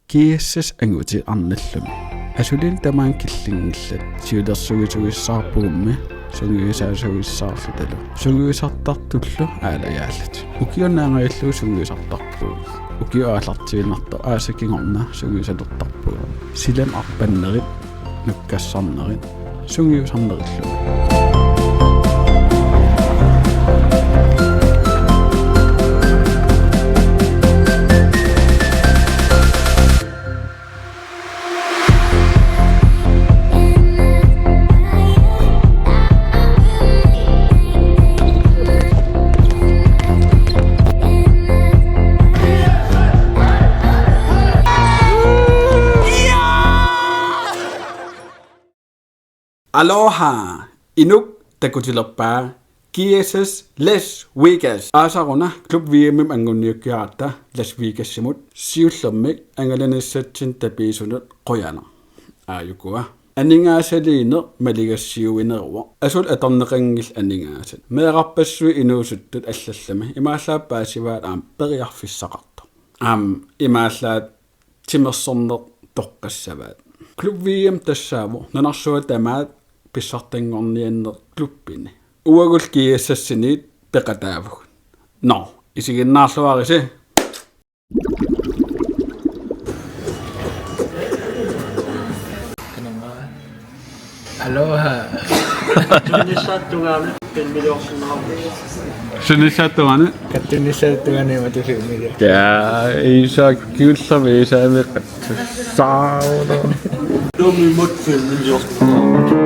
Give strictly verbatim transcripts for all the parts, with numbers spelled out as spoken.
G S S angutit arnallumi. Asuliinnut tamaani killinngillat. Siulersuisuissaarpugummi sungiusaasuissaarlutalu. Sungiusartartullu aalajaalluta. Ukiornaangajullu sungiusartarpugut. Ukioq aallartiinnartoq aasaq kingorna sungiusalertarpugut. Silamut arpannerit, nukkassarnerit, sungiusarnerillu. Aloha! Inuk takutilerpaa G S S Las Vegas. Aasaq una Club V M-ip anguniukkiaratta Las Vegasimut siullermik angalanissatsinnik tapiisunut qujanaq. Aajukua. Aningaasaliineq maligassiuineruvoq. Asuli atorneqanngillat aningaasat. Meerarpassuit inuusuttut allallami. Imaallaat paasivaat aamma periarfissaqartoq. Aamma imaallaat timersorneq toqqassavaat. Club V M tassaavoq nunarsuaq tamaat pissartanngornianneq klubbini. Uagut G S S-init peqataavugut. Nå, isiginnaarluarisi. Aloha. Tunissat tungaanut filmiliorsinnaarput. Tunissat tungaanut? Kattunnissat tungaanut imatut filmilior. Ja, Isak Kjølsami Isak Sauna. Dummimut filmiliorsinnaarput.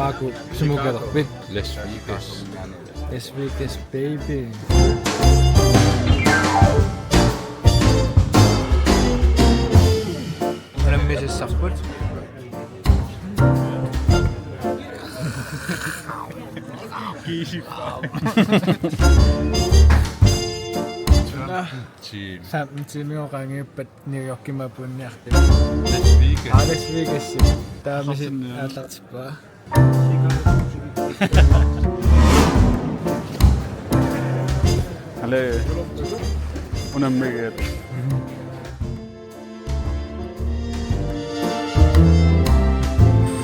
Maku, sumukalerpit? Las Vegas. Las Vegas, baby. Unammisassarput. Kiisip. Femten timer qaangiuppat New Yorkimi apuunniartut. Las Vegas. Aa, Las Vegas. Taamisi aallartippaa. Hallo. Unammigit.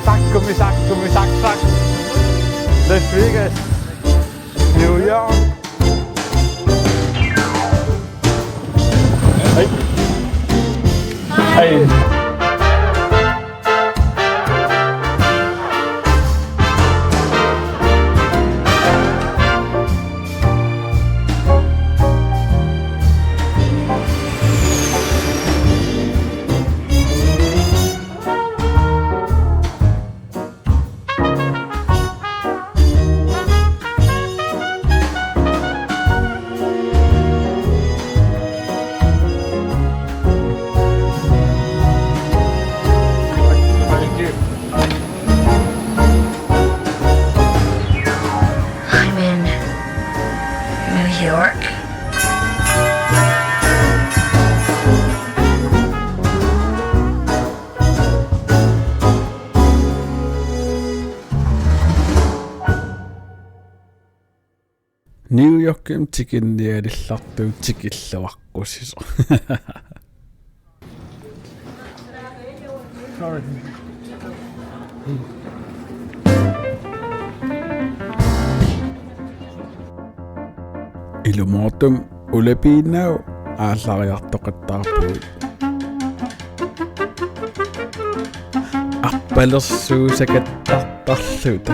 Sakkumi, sakkumi, sak, sak. Las Vegas. New York. Hej. Hej. I'm in New York. New Yorkimi tikinnialillartuut tikilluaqqusisoq. Ilumoortumik ulapiinnagu aallariartoqattaarpugut. Arpalersuusakattartarluta.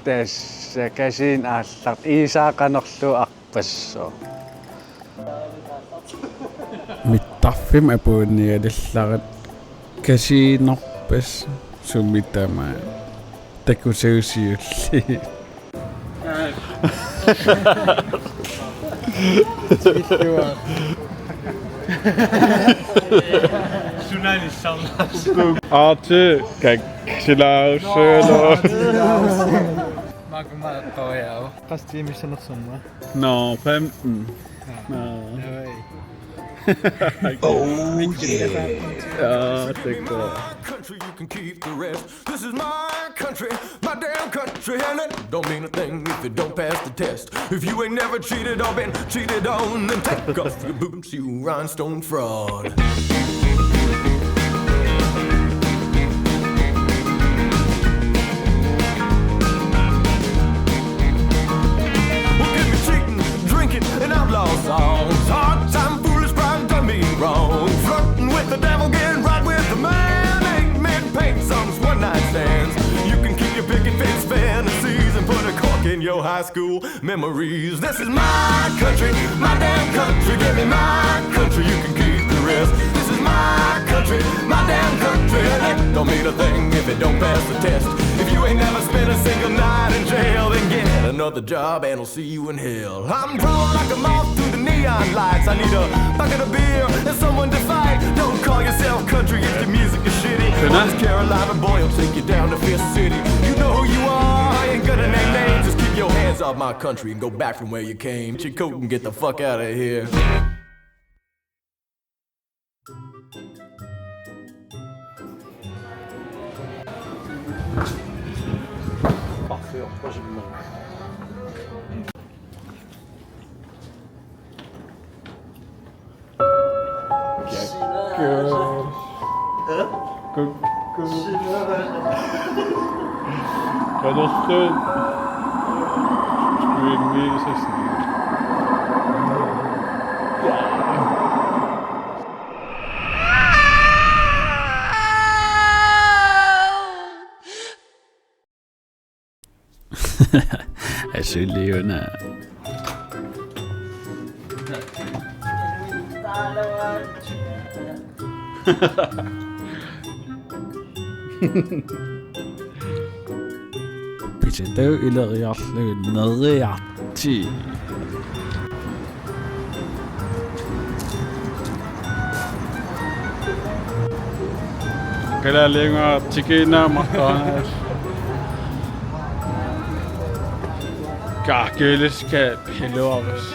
Tassa Kasiinit aallartippoq, Iisaaq qanorluunniit arpassaaq. Mittarfimmut apuunnialerlaratta Kasiinorpas sumi tamaat takusagut siulliit. Sunani sarnas. Aatsaat kaksilaassagaluarpoq. Maku maattooriau. Qassit tiimissanersormat? Nå, femten. Nå. Nå. Oh, yeah. Ja, det er godt. My country, you can keep the rest. This is my country, my damn country, and it don't mean a thing if it don't pass the test. If you ain't never cheated or been cheated on, then take off your boots, you rhinestone fraud. Well, give me cheating, drinking, and outlaw songs. Hard time, foolish crime, done me wrong. Flirting with the devil, getting right with the man. Ain't men paint songs, one night stands. You can keep your picket fence fantasies and put a cork in your high school memories. This is my country, my damn country. Give me my country, you can keep the rest. This is my country, my damn country. And it don't mean a thing if it don't pass the test. If you ain't never spent a single night in jail, then get another job and I'll see you in hell. I'm crawling like a moth through the neon lights. I need a bucket of beer and someone to fight. Don't call yourself country if your music is shitty. Or this Carolina boy will take you down to Fist City. You know who you are, I ain't gonna name names. Just keep your hands off my country and go back from where you came. Get your coat and get the fuck out of here. Good. Good. Good. Good. Asuli una. Pisatut ileriarlugit neriarti. Kalaallit Nunaat tikiinnaammat taanna. Kaakiiliska piluarus.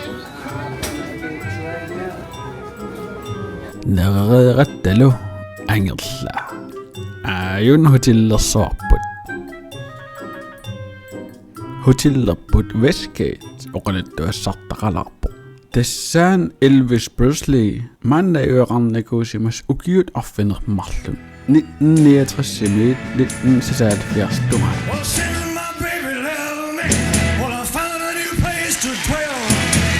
Nerereerattalu angerlaa. Aajuna hotellersuarput. Hotellerput Westgate oqaluttuassartaqalaarpoq. Tassa Elvis Presley maanna najugaqarnikuusimasoq ukiut arfineq-marluk. Nitten niogtres-imiit nitten seksoghalvfjerds tungaanut. Well, since my baby left me, well, I found a new place to dwell.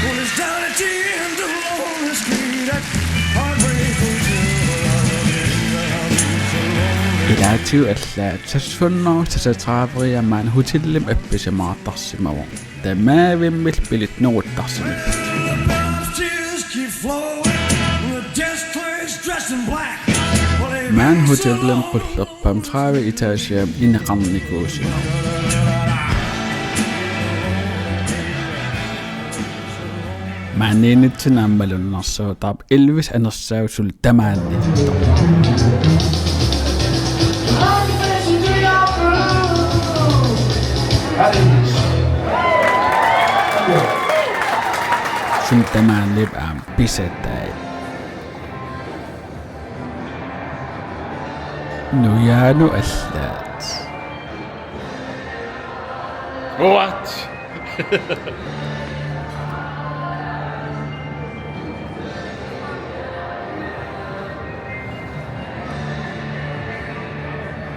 Well, it's down at the end of Lonely Street at Heartbreak Hotel. Ilaatigut allaat seksten hundrede seksogtredive-riat maani hotelimi appisimaartarsimavoq. Tamaavimmik billetsit neruttarsimapput. Maani hotelimi qullerpaamik tredive etagemi ineqarnikuusimavoq. Maaniinnitsinni aamma malunnarsuutaavoq Elvis anersaavoq suli tamaaniittoq. Suli tamaaniippoq aamma pisatai. Nujaanut allaat. What?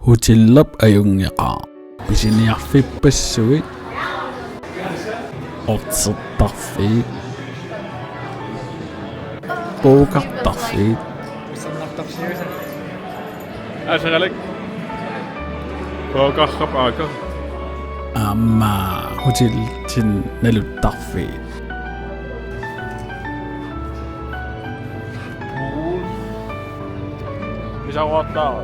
Hotellerput ajunngeqaaq. Pisiniarfippassuit. Orsertarfiit. Pokertarfiit. Asagalik. Pokerrap aaka. Aamma hotelitsinni naluttarfiit. Pisaqartaa.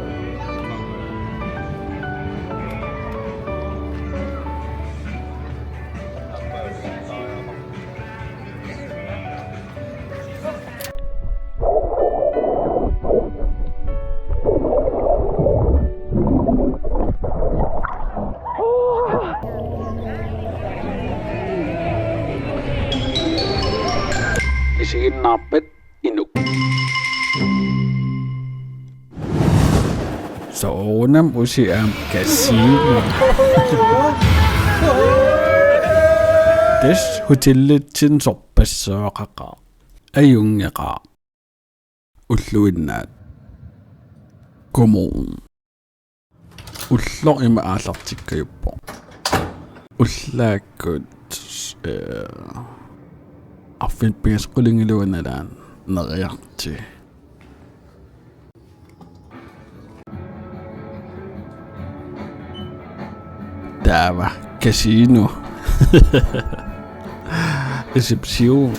Isiginnaarpat inuk. Soorunami usi aamma kasino. Tassa hotelitsinni sorpassuaqaqaaq. Ajunngeqaaq. Ulluinnaat. Godmorgen. Ulloq ima aallartikkajuppoq. Ullaakkut, eh, arfineq-pingasut qulingiluat nalaani neriarti. Taava kasino. Reception.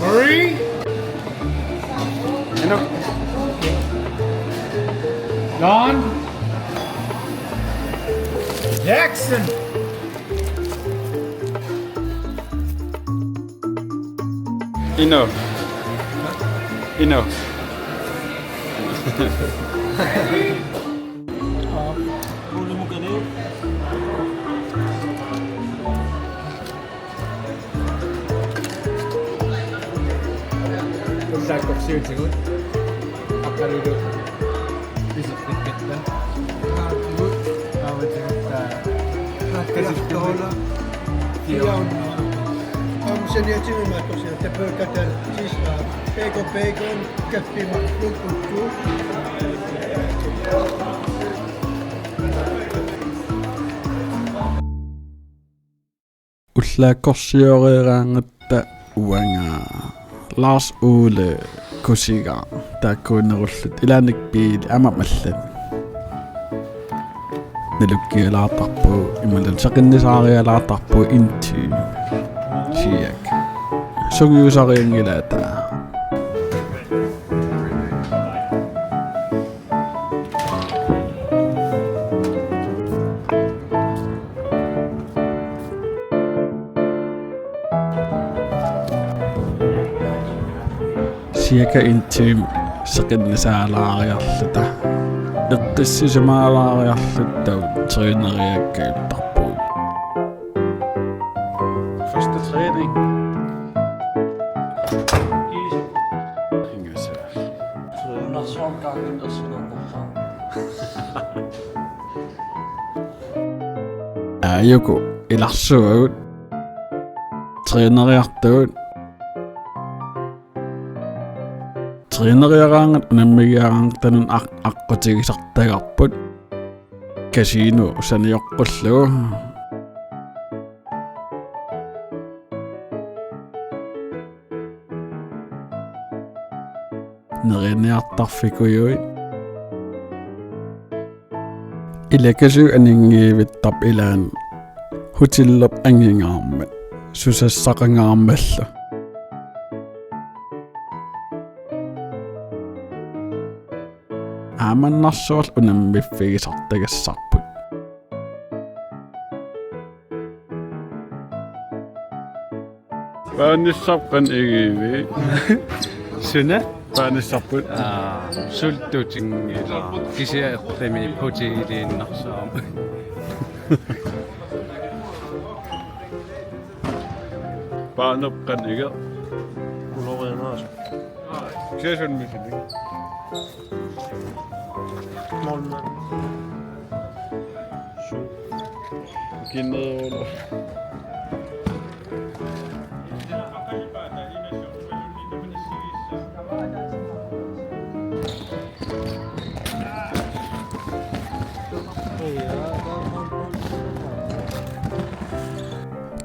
Marie? Enough. Don? Jackson? Enough. Enough. Ullaakkut siutigut. Aqqaluulluni. Pisippikkutta. Aamma sigut. Aamma sigut. Kasippikkutta. Aamma saniatigut imaattorsiut. Tapukkatal. Sisla. Bacon, bacon. Kaffi. Lukukku. Ullaakkorsioreraangatta uanga Lars Ole Kusiga taakkuunerulluta ilaanni biili aamma allanut. Nalukkialaartarpugut imaluunniit seqinnisaarialaartarpugut inti. Siak. Sungiusarianngilaata. Cirka en time seqinnisaalaariarluta. Eqqissisimaalaariarluta træneriakkajuttarpugut. Første træning. Ingasaa. Aajuku ilarsuagut. Træneriartugut. Træneriaraangat unammigiaraangat taanna aq-, aqqutigisartagarput. Kasino sanioqqullugu. Neriniartarfikujuit. Ilakasuuk aninngivittarpoq ilaanni hotellerput angingaarmat. Susassaqangaarmallu. Aamannarsuarlu unammiffigisartagassarput. Paanissarput qanoq igivit? Suna? Paanissarput? Aa, sultutinngilaq. Kisianni eqqummi putiiliinnarsaam. Paanerput qanoq igeq? Session missing. Målmand. Kinnerulo.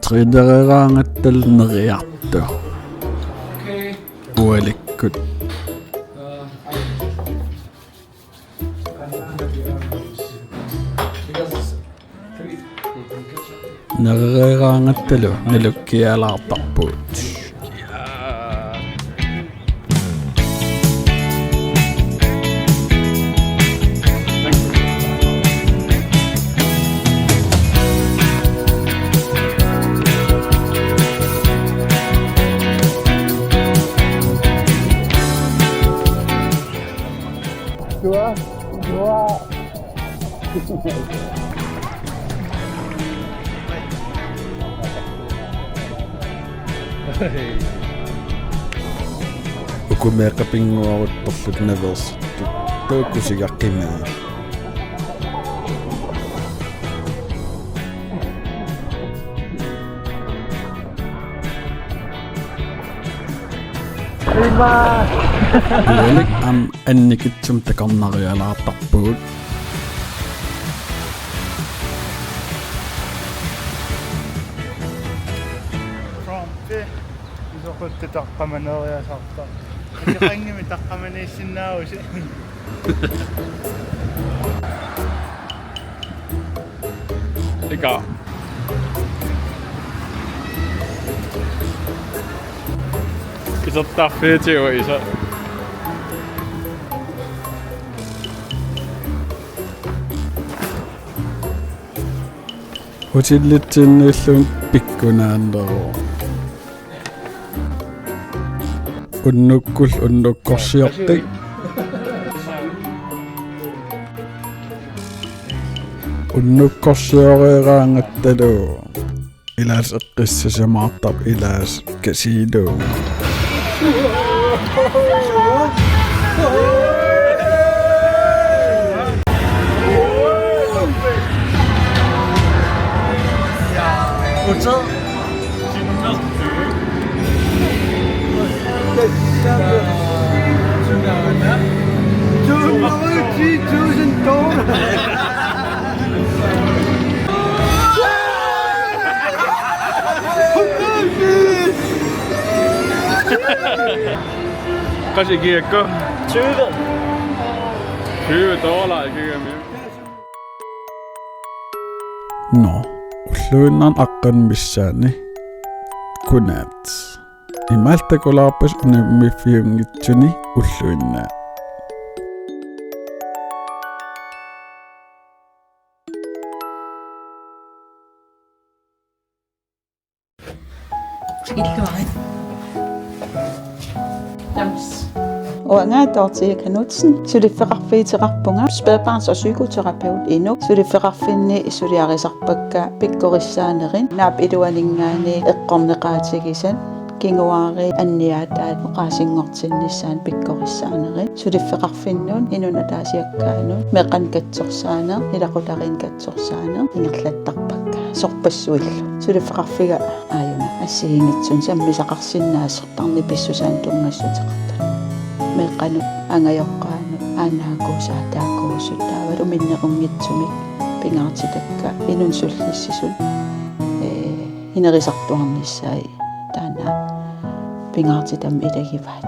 Trænereeraangattalu neriartoq. Ualikkut. Nerereeraangattalu nalukkialaartarpugut. Tua, tua. Uku meeqqat pinnguaruttorlutik naveersut. Taakku sigaqqimii. Ualik aamma annikitsumik takornarialaartarpugut. Trumpi isoquttu taqqamaneriasarta. Iseqanngimi taqqamaniissinnaavusi. Ika. Isertarfiutigu isa. Hotellitsinniilluni pikkunaanneruvoq. Unnukkut unnukkorsiortik. Unnukkorsioreeraangattalu. Ilaas eqqissisimaartarpoq ilaas casino. Qassit ikigakku? Tyve. Tyve dollar ikigami. Nå, ulluinnarni aqqaneq missaani. Godnat. Imaattoq takulaarpasi unammiffiunngitsuni ulluinnarni. Illuarit. Tams. Uanga Dorthea Knudsen, suliffeqarfiuteqarpunga, spædbarns- og psykoterapeut Inuk. Suliffeqarfinni suliarisarpakka pikkorissaanerit, naap iluaninngaanniit eqqorneqaatigisat, kinguaariit anniaataat oqaasinngortinnissaat pikkorissaanerit. Suliffeqarfinnut, inunnut ataasiakkaanut, meeqqanut katsorsaaneq, ilaqutariinnut katsorsaaneq ingerlattarpakka. Sorpassuillu. Suliffeqarfiga aajuna assigiinngitsunik sammisaqarsinnaasoq tarnip pissusaanut tunngassuteqartoq. Meeqqanut angajoqqaanut aanaakkuusut aataakkuusut taavalu minnerunngitsumik pingaartitakka inunnut sullissisut, ee, inerisartuarnissaat taanna pingaartitami ilagivaat.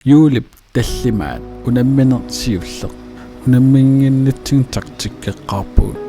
Juulip tallimaat unammineq siulleq unamminnginnitsinnut taktikkeqqaarpugut.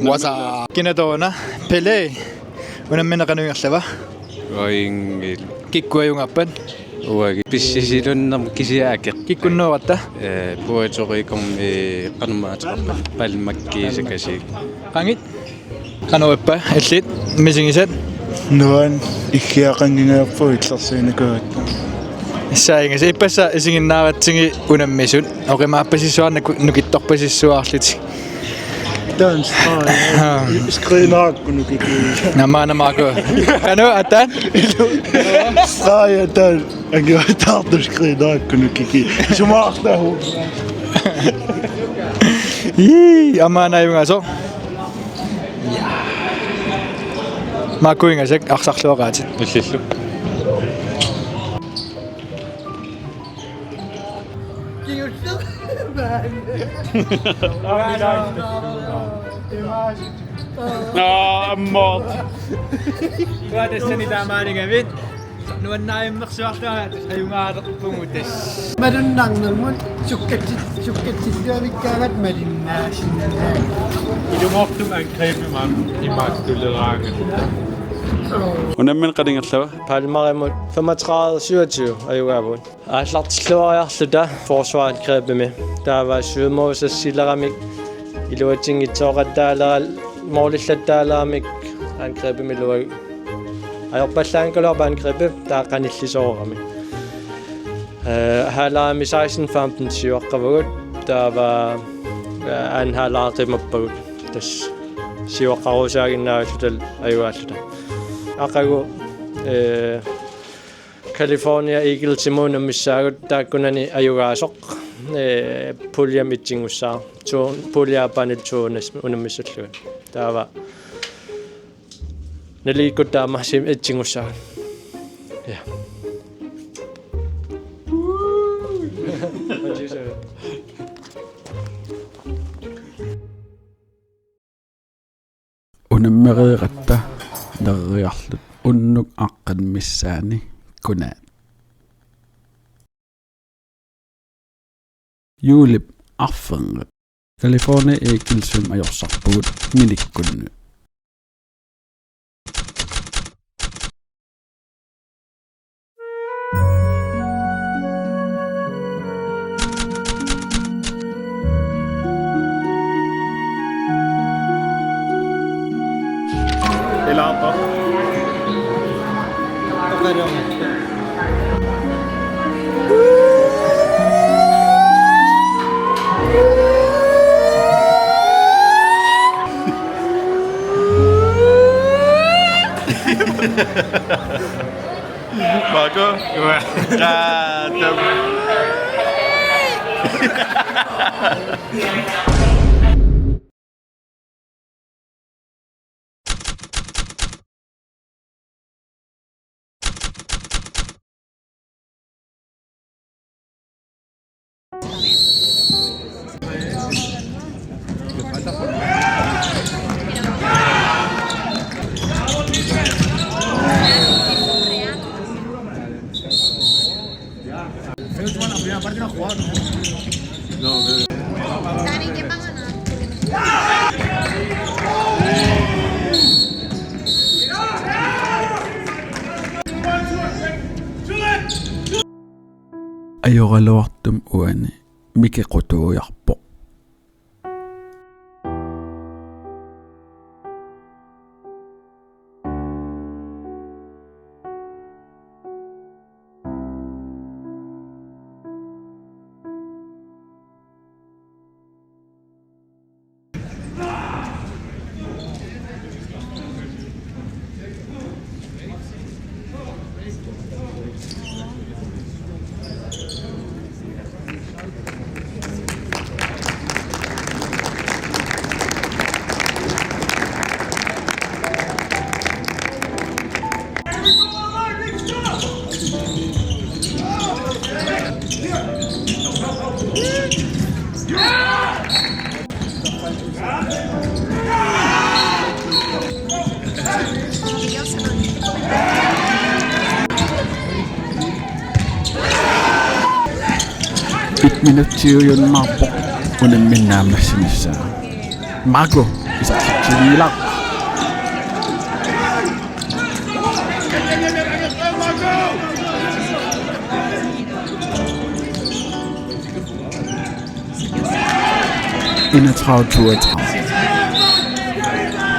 Wasa. Kina taanna? Pele. Unammineq qanoq ingerlava? Uanga ingerlakka. Kikkut ajugaappat? Uanga pissisiluunnermut kisianni akeq. Kikkunnooratta? Eh, Puerto Ricomi qanormaa ateqarpat? Palmakkiisakasiit. Qangit? Qanoq ippa, illit, misigisat? Nuan, iggiaqanngingaarpugut illersuinikuugatta. Saingas, ippassaq isiginnaaratsigit unammisut. Oqimaappasissuarnik nukittorpasissuarlutik. Taanna streg. Aa. Skriinaarakku nukikii. Namaana maako. Qanoq, ataa? Streg, taanna. Angivaataartoq skriinaarakku nukikii. Sumaartahu. Ii, amaana ajugaasoq. Maakkuingasik arsarluaqaatit. Illillu. Aa, ammut. Uanga tassani taamaanigavit. Nuannarimmersuarluta ajugaalerpugut tassa. Malunnarnermut sukkatsit-, sukkatsilluavikkaangat malinnaasinnaavat. Ilumoortumik angrebimik imaattuleraagut. Unammineq qanoq ingerlava? Palmarimut femogtredive syvogtyve ajugaavugut. Aallartilluariarluta forsvarsangrebimi. Taava syvogtyve-usassileramik iluatsinngitsooqattaalera-, målillattaalerami angrebimi iluagut. Ajorpallaanngikkaluarpoq angrebi, taava qanillisoorami. Eh, halvlejerami seksten femten siuaqqavagut, taava, eh, anden halvleg qimappagut. Tassa siuaqqarusaannginnaavilluta ajugaalluta. Aqagu, eh, California Eaglesimut unammissaagut, taakkunani ajugaasoq, eh, puljemi itsinngussaaq. To-, pulje aappaanillu to unas-, unammissallugit. Taava naligikkutta aamma sim-, itsinngussaagut. Ja. Unammereeratta nerriarluta unnuk aqqaneq missaani, godnat. Juulip arfernat. California Eaglesimut ajorsarpugut minikkunnut. Ilaa. Marco? Ja, dem. Ajoraluartumik uani Miki qutuujarpoq. Minutsiujunnaarpoq unamminnut naammassinissaa. Marco, isertitsivigilaarpoq. Enogtredive toogtredive.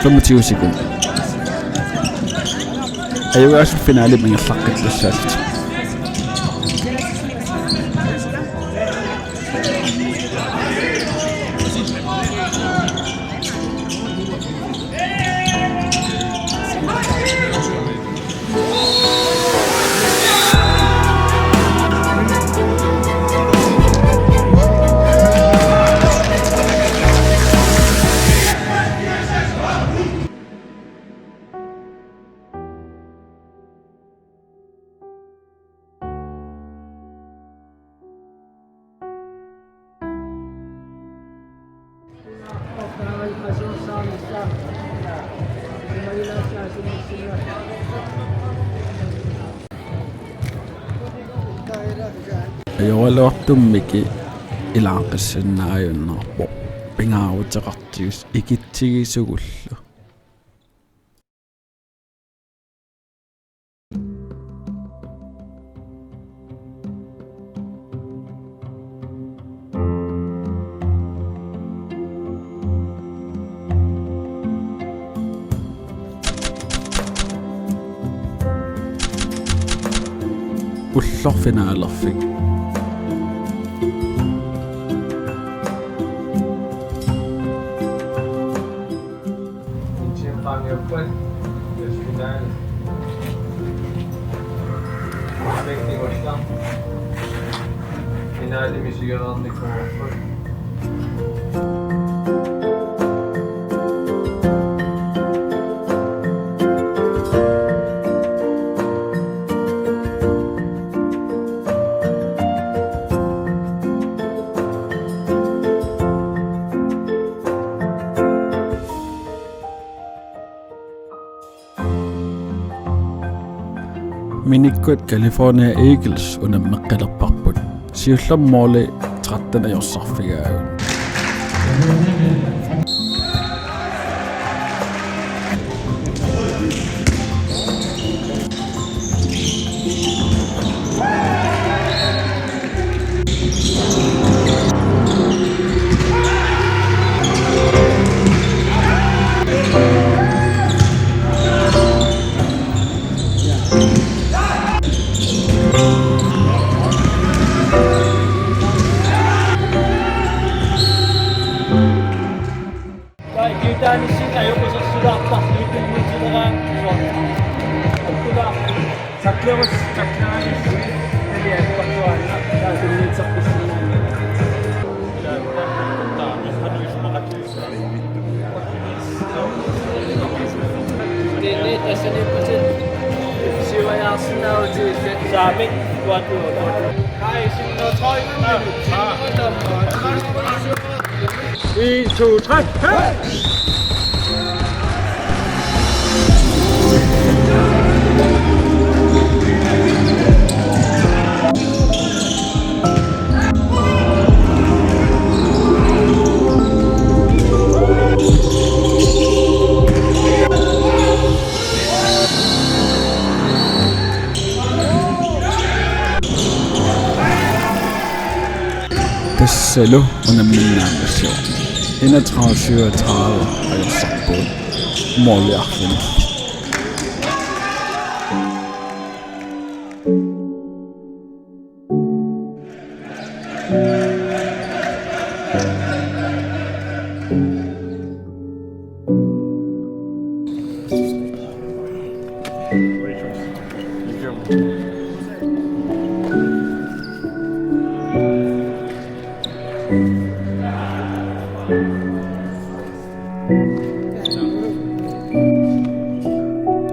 Femogtyve sekunder. Ajugaasup finalimi ingerlaqqittussaallutik. Ajoraluartumik ilaaqqissinnaajunnaarpoq pingaaruteqartigisoq ikitsigisugullu. Ulloq finalerfik. Inchimpangiuppat, finale. Finale misigilaarnikuuarput. Minikkut California Eagles unammeqqilerparput. Siullermik måli tretten ajorsarfigaagut. En, to, tre. Hey! Tassalu unamminnut naammassivoq. Enogtredive syvogtredive ajorsarpugut. Måli arfineq.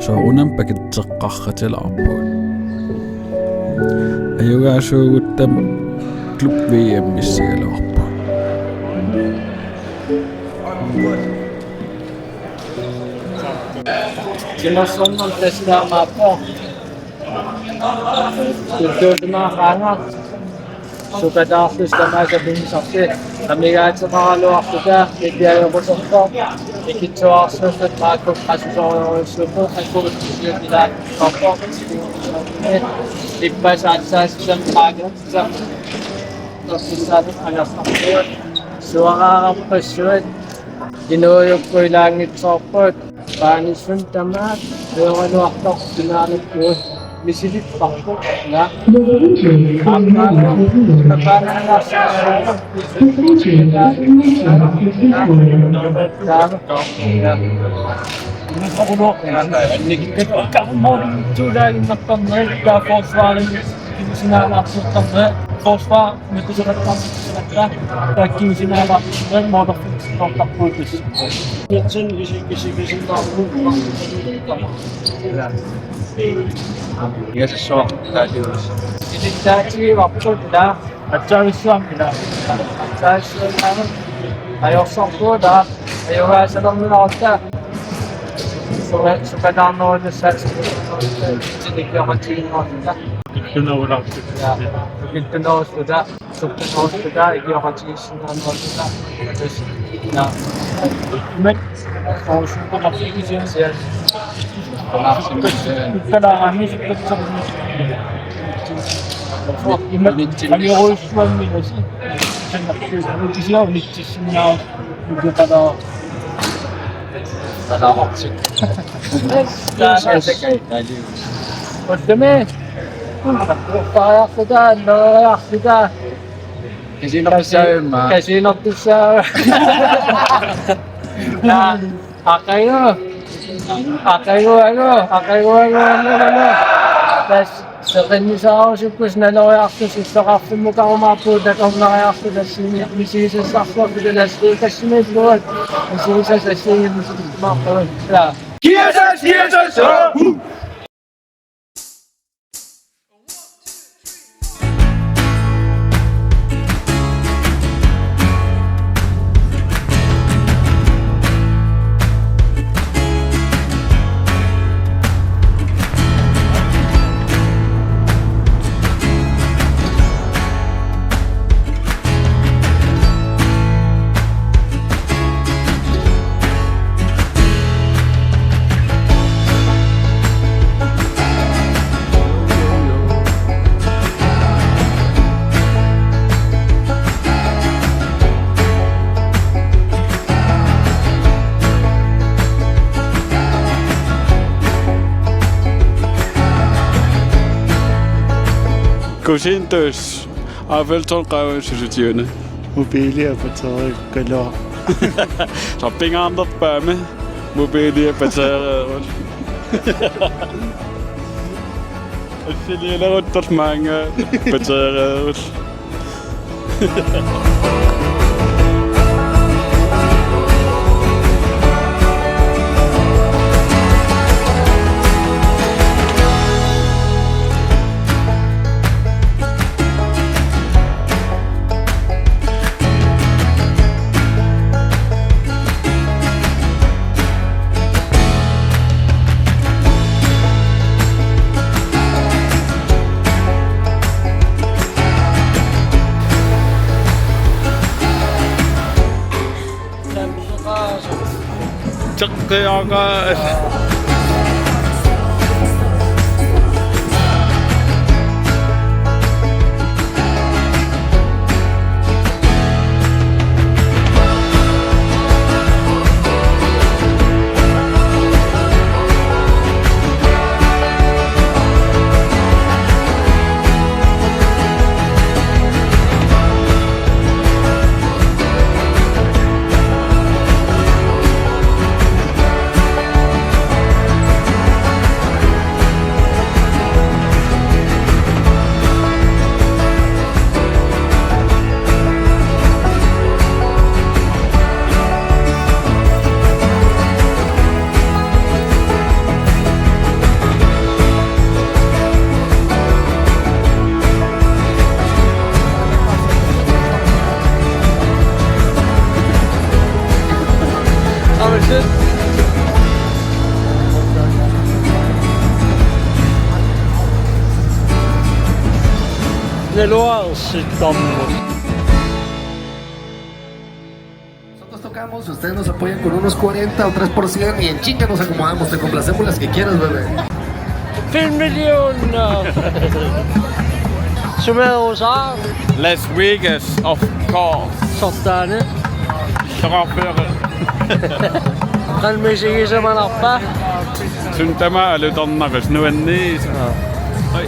Soorunami pakitseqqaartilaarpugut. Ajugaasuuguttami klub V M-issagaluarpugut. Kimassannam tassinaamaappoq. Kultuusimaaqaanga. Sukataarlusi tamaasa pigisarsi amigaateqaraluarluta ikiajoqusersoq ikittuarsuussut maakku qasusorujussuupput akuussutigut ilaanneqarpoq. Ippassaq aatsaat sisamat qaangiutissaat toqqissaatit angerlartigut suaraarpassuit inuujukkut ilaanngitsoorput. Paanissun tamaat peeraluartoq sinaanukkuut misilipparput. Naa. Forsvar. Yes, so, that is. Ilittaatigivarput ila. Aatsaat issuam ila. Aatsaat issuam ila. Ajorsorpugut ila. Ajugaasalerniarutta. Suka-, sukataarnerutussaat. Tinikkiaqatigiinnerutta. Kittunerularput. Ja. Kittunerussuta. Sukkasoorsuta ikioqatigiissinnaanersuta. Tassa. Ja. Imak. Soorsuuteqarfigisiaq. Kalaarami sukkatsoormi. Imak. Ajorujussuarmi nasi. Sanartuusiaq unitsissinnaavoq. Ukioqalaaq. Kalaarami. Tassa. Uttumi. Paariarluta, neriarluta. Kasiinertussaavimma. Kasiinertussaava. Naa, aqagu. Aqaguagu, aqaguagu, aqaguagu. Tassa seqinnisaarusukkut naloriarlusi illoqarfimmukarumaarpugut takornariarluta tassani misigisassarsiorluta tassa tassaniilluat. Misigisassarsiorluta misigisassaarpugut. Naa. Kiasas, kiasas. Kusintus. Aaffeltun qaavun susutiuna. Mobilia batteriikkaluaq. Soorlu pingaarnerpaami mobilia batteriikkut. Assiliileruttorlu maanga batteriikkut. Teqqiaqa. Naluarsittarmut. Nosotros tocamos, ustedes nos apoyan con unos cuarenta o tres por cien y en chinga nos acomodamos, te complacemos las que quieras, bebé. Filmiliuna. Sumerusa. Las Vegas, of course. Sortaane. Soqarpiaqi. Qanoq misigisamanarpa? Suut tamaasa alutornarput nuanniisa. Aa. Oi.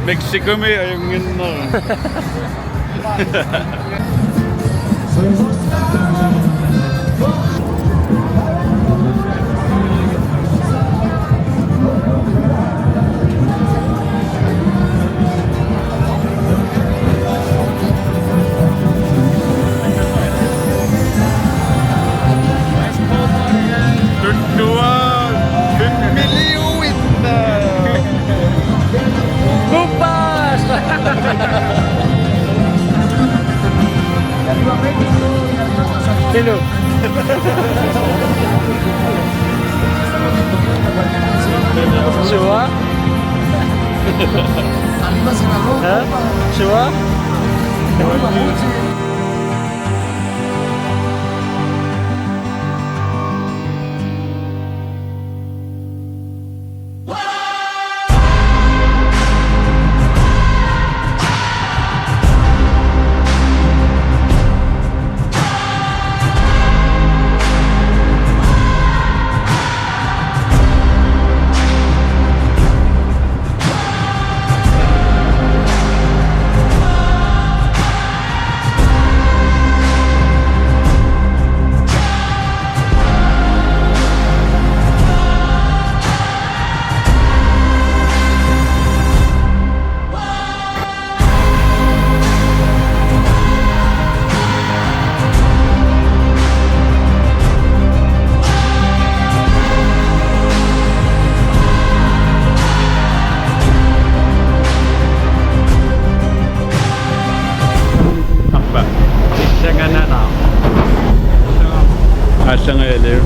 Mexicomi ajunnginnera. Tuttua, fem millioner. Upas! Hello. Sua? Ha? Sua? Arpa. Pissanganalaaq. Aallangajaliu.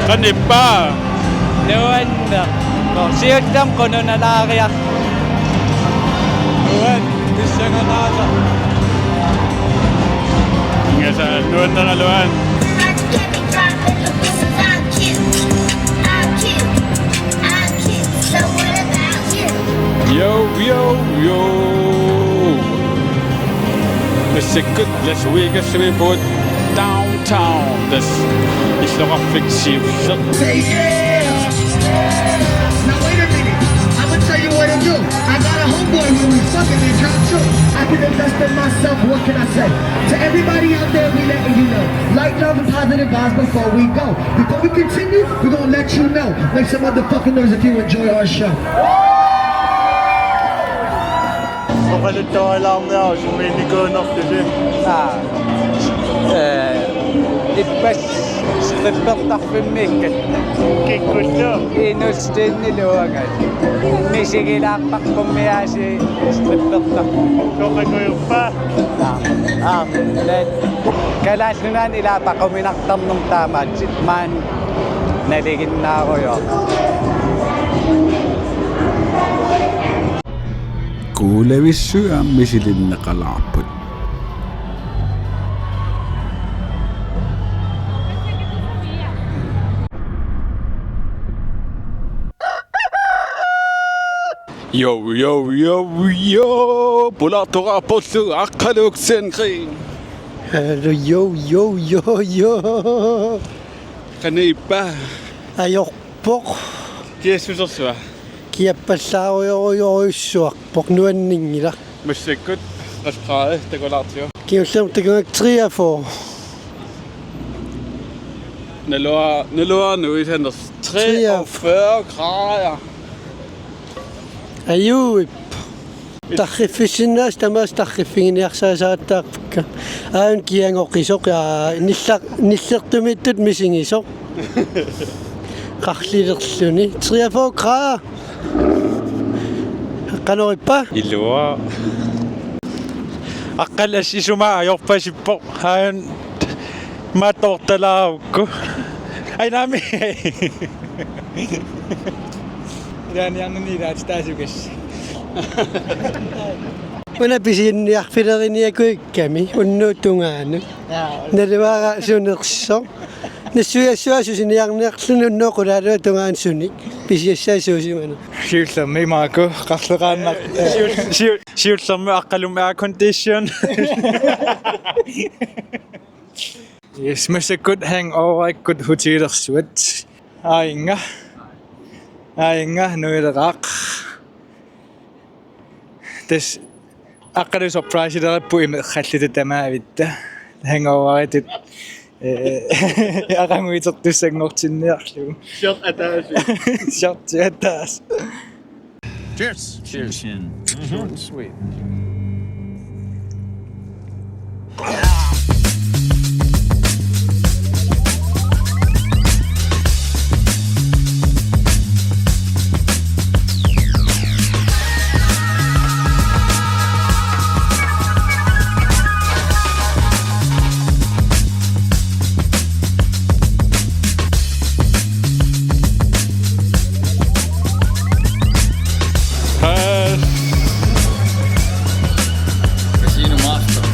Qanoq ippa? Nuanneq. Siullermik qununalaariarlugu. Nuann-, pissanganalaaq. Ingasaaq nuanneraluan. Yo, yo, yo. Massakkut Las Vegasimi pugut downtown. Tassa illoqarfik siulleq. Say yeah! Now wait a minute. I'ma tell you what to do. I got a homeboy with me, fucking in John too. I can invest in myself, what can I say? To everybody out there, we letting you know. Light love and positive vibes before we go. Before we continue, we gonna let you know. Make some motherfucking noise if you enjoy our show. Oqaluttuarilaarniaruk sumiinnikuunerlusi. Aa. Ee, ippassaq strippertarfimmiikkatta. Kikkullu? Inulstiinnilu uangalu. Misigilaarpara qummiaasiit strippertarfik. Soqakujuppa? Aa. Aa. Kalaallit Nunaanni ilaat paquminartarnermut taamaattoq maani nalinginnaarujoorpoq. Kuulavissui aamma misilinneqalaarput. Jo, jo, jo, jo. Pulaartoqarporlu Aqqaluuk Sandgreen. Hello, jo, jo, jo, jo. Qanoq ippa? Ajorpoq. Kiassusersua? Kiappallaarujorujorujussuarpoq, nuanninngilaq. Massakkut tres grader takulaartigu. Kingullermik takugakkit treogfyrre. Naluara-, naluara nuisanersut. Treogfyrre grader. Ajuup. Tarriffissinnaasut tamaasa tarriffiginiarsarisarattaarpakka. Aajuna kiangoqisoq ja niller-, nillertumiittut misigisoq. Qarlilerluni. Treogfyrre grader. Qanoq ippa? Ilua. Aqqalu assut isumaa ajorpasippoq. Aajuna maattoortalaarukku. Ai naamik. Ilaaniarnini ilaatitaasugas. Una pisiniarfileriniakuikkami unnuup tungaanut. Jaa. Naluara sunersoq. Nassuiassuaq susiniarniarluni unnuup qulaaluup tungaanut sunik. Pisiassaasuusimaneq. Siullermik Marco, qarleqaannaq. Siul-, siul-, siullermik Aqqalummi aircondition. Yes, massakkut hangoverikkut hotelersuat. Aajuna. Aajuna nuileraaq. Tassa Aqqalu surpriselerput imerrallutut tamaavitta. Hangoveritut. Eh, aqaguitertussanngortinniarlugu. Shot ataaseq. Shot ataaseq. Cheers. Cheers. Short and sweet. Pass. Casino Master.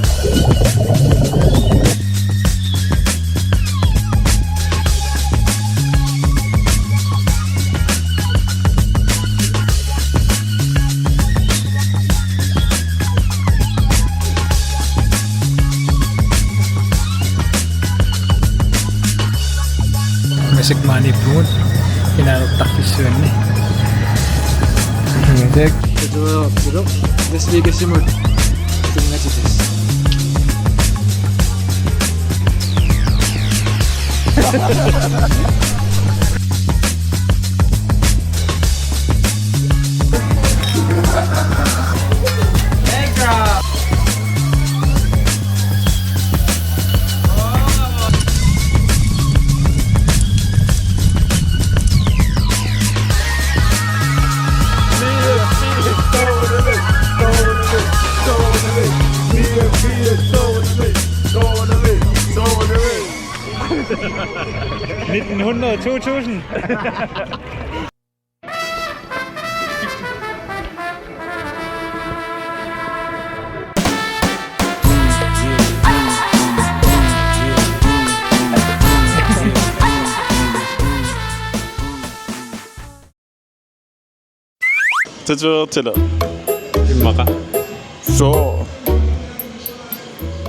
Massakkut maaniippugut finaaliartarfissuanni. Massakkut. Tatuerertilu Las Vegasimut tunngatillugu. Nitten hundrede, to tusind. Tatuerertilu. Immaqa. Sooq.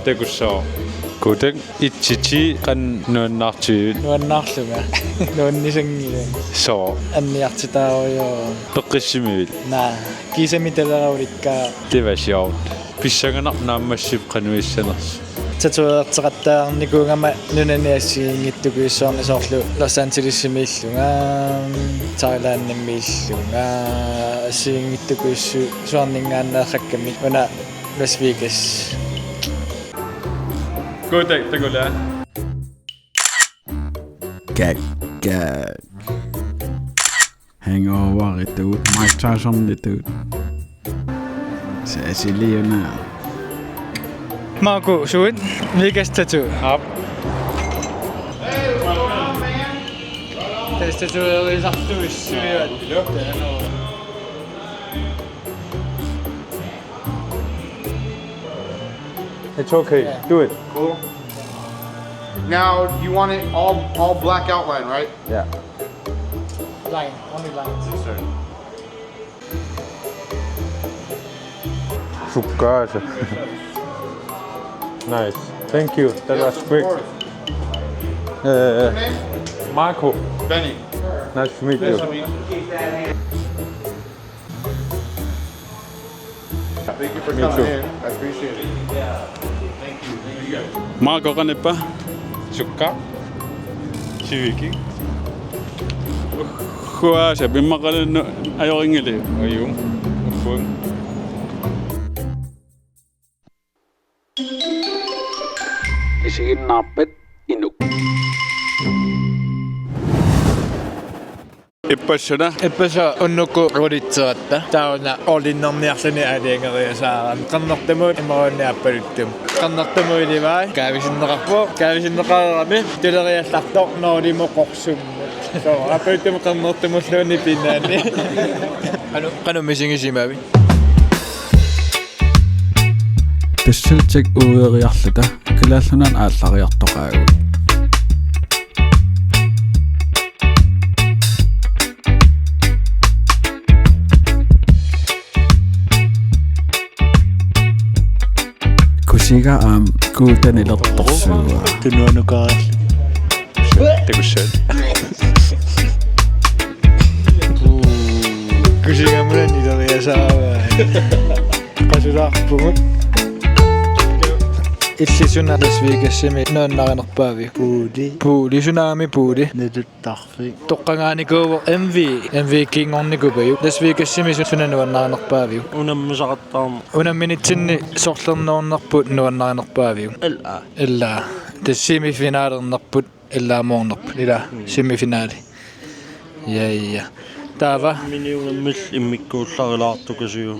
Takussooq. Kutak. Et til ti qanoq nuannaartigiviuk? Nuannaarlunga. Nuannisanngilanga. Sooq. Anniartitaarujoorama. Peqqissimivit? Naa, kiisami talera ulikkaa. Taava sjovt. Pissanganaq naammassip qanoq issanersoq. Tatuererteqattaarnikuugama nunani assigiinngitsukujussooq soorlu Los Angelesimiillunga, Thailandimiillunga, assigiinngitsukujussuu-, suarninngaanneersakkami una Las Vegas. Kutak, takula. Kak, kak. Hangoveritut, Mike Tysonitut. Sasiliuna. Marco, suut, Vegas tattoo. Aap. Tassa tatuerisartuussuivat. It's okay. Yeah. Do it. Cool. Now, you want it all, all black outline, right? Yeah. Line, only lines. Yes, sir. Sukkaasa. Nice. Thank you. That was quick. Yes, of course. Uh, Marco. Benny. Nice to meet you. Nice to meet you. Thank you for coming in. I appreciate it. Thank you. Thank you, guys. Marco, qanoq ippa? Sukka. Siviki. Uhuaasa, immaqaluunniit ajorinngiliuk? Ajuu. Isiginnaarpat inuk. Ippassaq una. Ippassaq unnukkut rullitseratta. Taava una orlinnerniarluni aalajangeriasaarami. Qernertumut imaluunniit aappaluttumut. Qernertumut ilivai. Kaavisinneqarpoq. Kaavisinneqareerami. Tuleriallartoq nulimut qorsummut. Soo, aappaluttumut qernertumulluunniit pinnaanni. Qanoq, qanoq misigisimavit? Tassallu Tjek U-eriarluta Kalaallit Nunaannut aallariartoqaagut. Kusiga aamma kuuta nilertorsuuaa. Tunuanukaarallu. Takussavat. Kusiga aamma nileriasaarami. Qasulaarpugut. Illit suna Las Vegasimi nuannarinerpaaviuk? Pooli. Pooli, suna aamma pooli? Naluttarfik. Toqqagaanikuuvoq M V, M V-kingornikuuvoq. Las Vegasimi su-, suna nuannarinerpaaviuk? Unammisaqattaarneq. Unamminitsinni sorlernuarnerput nuannarinerpaaviuk? Ila. Ila. Tassa semifinalernerput. Ila moornerput. Ila. Mm. Semifinali. Ja, ja. Taava. Mini unammillu immikkuullarilaartukasiuk.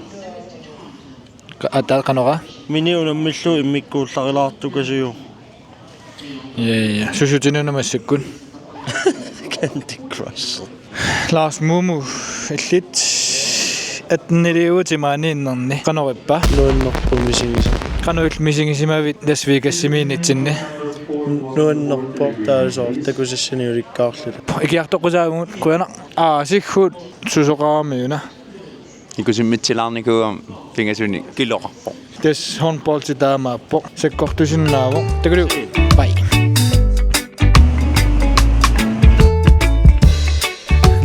Ka-, ata qanoq? Mini unammillu immikkuullarilaartukasiuk. Ja, ja. Susutinuna massakkut? Candy Crush. Lars Mumu, illit atteniliuvutit maani innerni. Qanoq ippa? Nuannerpoq misigisaq. Qanoq illit misigisimavit Las Vegasimiinnitsinni? Nuannerpoq, taava soorlu takusassanik ulikkaarluta. Ikiartoqqusaavugut, qujanaq. Aa, siggut susoqaramiuna. Ikusimmitsilaarnikuugama pingasunik kiloqarpoq. Tassa håndboldi taamaappoq. Sakkortusinnaavoq. Takuliuk. Bye.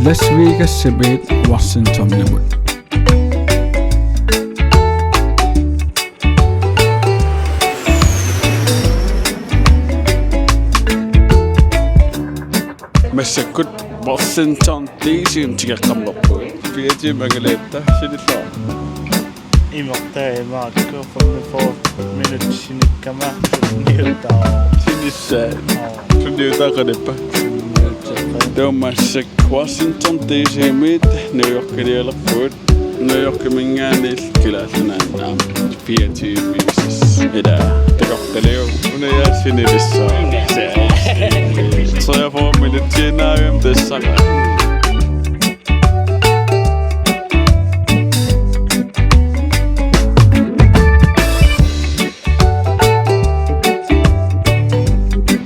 Las Vegasimiit Washingtonimut. Massakkut Washington D C-mut tikeqqammerpugut. Fire timer angalaaratta sinilluarpit? Imertaa imaakku femogfyrre minutsit sinikkama sunniutaa. Sinissaa. Aa. Sunniutaa qanippa? Sunniutaa. Taava massakkut Washington D C-miit New Yorkilialerpugut. New Yorkiminngaanniit Kalaallit Nunaannut aamma fireogtyve minutter. Ila, takoqqaliuk. Una aasiit sinilissaaq. Treogfyrre minutter naavim tassara.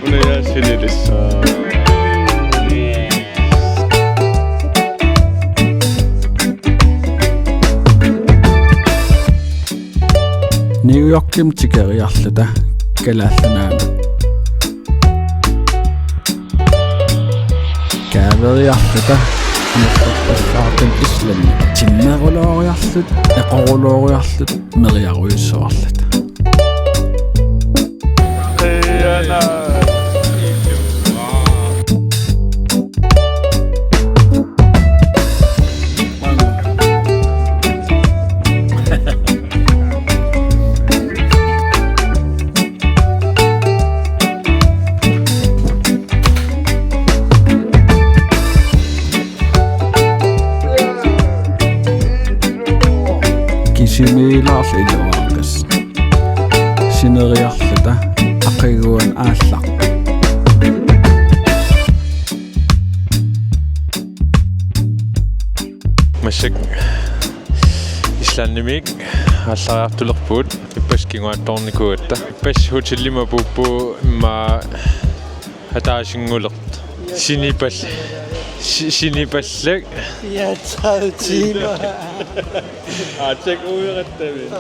Una aasiit sinilissaaq. New Yorkimut tikeriarluta Kalaallit Nunaannut kaaveriarluta amerlapallaartut Islandimi. Timmerulooriarluta, eqorulooriarluta, meriarujussuarluta. Kisimiilaarluta iluaqas. Sineriarluta aqaguani aallarput. Massakkut Islandimiit aallariartulerpugut, ippassaq kinguaattoornikuugatta. Ippassaq hotelimi apuuppugut immaqa ataasinngulertoq. Sinipall-, si-, sinipallak. Ja, tredive timer. Aa, Tjek U-eratta. Aa.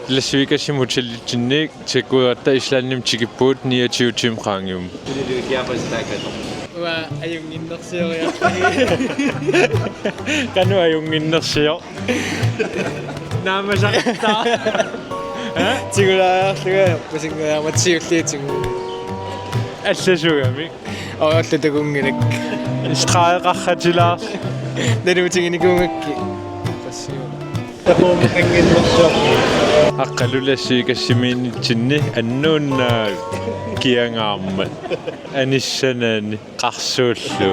Las Vegasimut hotellitsinniit Tjek U-eratta Islandimut tikippugut niogtyve timer qaangiummut. Uanga ajunnginnersioriarlugit. Qanoq ajunnginnersioq? Naammassaaq. Ha? Tigulaariarlunga, pusingajaama tiulliutigu. Allasuugami. Oorlu takunngilakka. Stregeqarratilaarlunga. Naluutiginikuugakkit. Passiu. Aqqalulassuikassimiinnitsinni annuunnaaq kiangaarmat anissanani qarsuullu.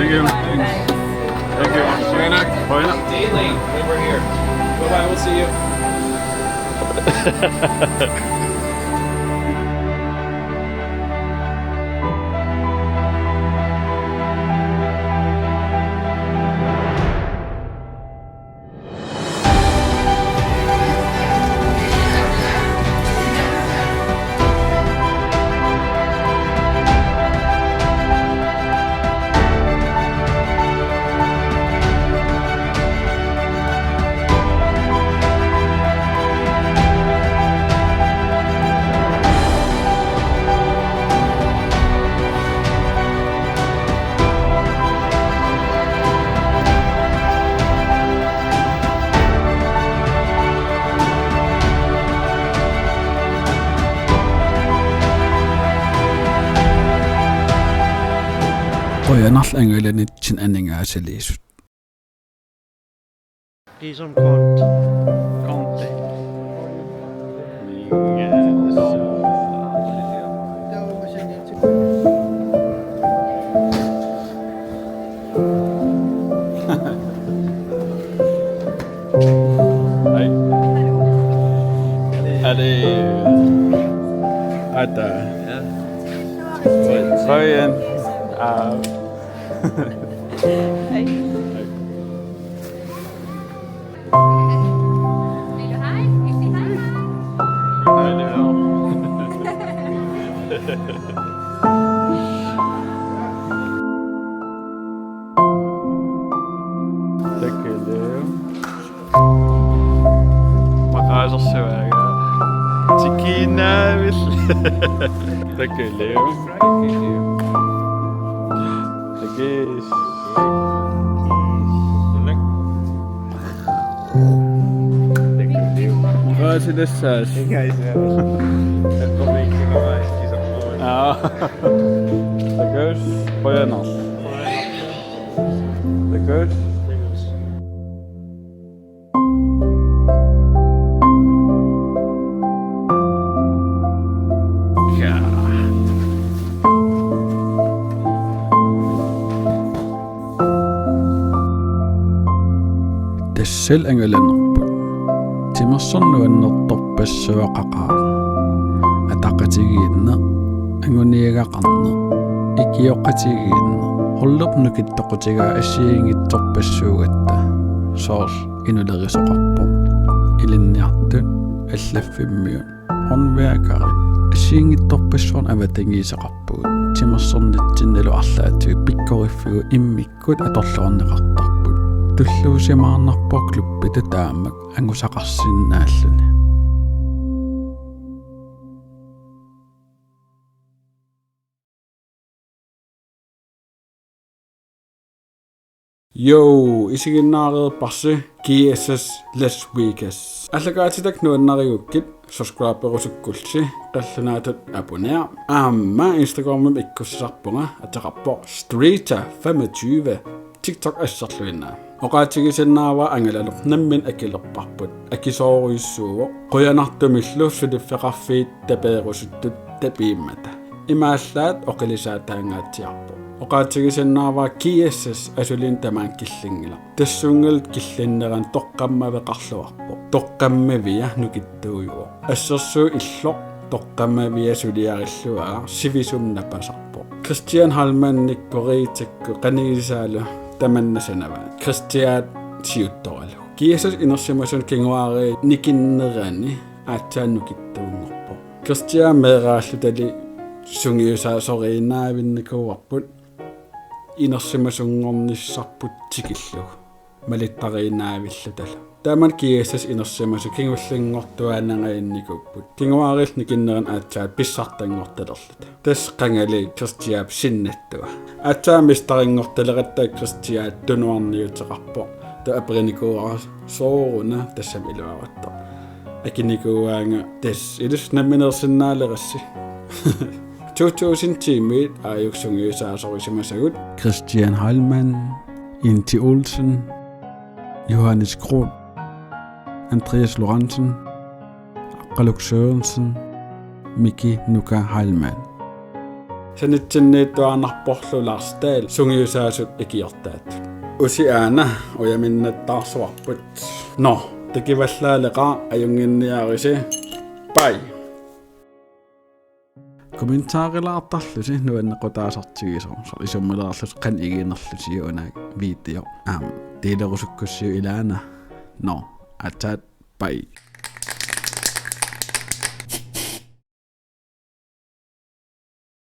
Thank you. Thank you. Qujanaq. Qujanaq. Daily, we were here. Bye-bye, we'll see you. Qujanarlu angalanitsinni aningaasaliisut. Ligesom Kant. Kante. Hej. Er det... Ej, der. Ja. Høj end. Ah. Hej. Vil du hej? Vil du sige hej, hej? Hej, det er. Takuleev. Maqaasersuaagaa. Tikiinnaavil. Takuleev. Takuleev. Takuleev. Maqaasilassaas. Aa. Takuss, qujanaq. Takuss. Tassalu angalanerput. Timersorneq nuannertorpassuaqaqaaq. Ataqatigiinneq, anguniagaqarneq, ikioqatigiinneq, ulloq nukittoqutigaa assigiinngitsorpassuugatta. Soorlu inulerisoqarpoq. Ilinniartut, allaffimmiut, håndværkerit, assigiinngitsorpassuarnik avatangiisoqarpugut. Timersornitsinnilu arlaatigut pikkoriffigut immikkut atorluarneqartarput. Tulluusimaarnarpoq klubbitut taamak angusaqarsinnaalluni. Jo, isiginnaareerparsi G S S Las Vegas. Aallakaatitakka nuannarigukkit subscriberusukkulsi, qallunaatut abonner. Aamma Instagramimi ikkussisarpunga, ateqarpoq Streeter femogtyve, TikTok asserluinnaq. Oqaatigisinnaavara angalaneq nammineq akilerparput. Akisoorujussuuvoq. Qujanartumillu suliffeqarfiit tapeerusuttut tapiimmata. Imaallaat oqilisaataangaatsiarpoq. Oqaatigisinnaavara G S S asuliinnaq tamaanga killinngilaq. Tassungalu killinnerani toqqammaveqarluarpoq. Toqqammavia nukittuujuvoq. Assersuut illoq toqqammavia suliarilluarpoq, sivisumik napasarpoq. Christian Heilmann-ikkut Riitakku qanigisaalu tamanna sanavaat. Christian siuttoralugu. G S S inersimasunut kinguaariit nikinnerani aatsaat nukittuunngorpoq. Christian meeraallutali sungiusaasoriinnaavinnikuuarput inersimasunngornissarput tikillugu. Malittariinnaavillutalu. Taamani G S S inersimasut kingullinngortuaannangajatsigut. Kinguaariillu nikinnerani aatsaat pissartanngortalerluta. Tassa qangali Kristiaap sinnattua. Aatsaat mesterinngortaleratta Kristiaap tunuarniuteqarpoq. Taava aperinikuuara sooruna tassami iluarattoq. Akinikuuaanga tassa ilissi namminersinnaalerassi. To tusind ti-miit aajuku sungiusaasorisimasagut. Christian Heilmann, Inti Olsen, Johannes Groth, Andreas Lorentzen, Aqqaluk Sørensen, Miki Nuka Heilmann. Sanitsinniittuaannarporlu Lars Dahl sungiusaasut ikiortaat. Usi aana ujaminnattaarsuarput. Nå, takivallaaleqaaq, ajunnginniarisi. Bye. Kommentaarilaartarlusi nuannequtaasartigisoq. Soorlu isummalerlusi qanoq iginerlusi una video. Aamma delerusukkussiuk ilaana. Nå, aatsaat, bye.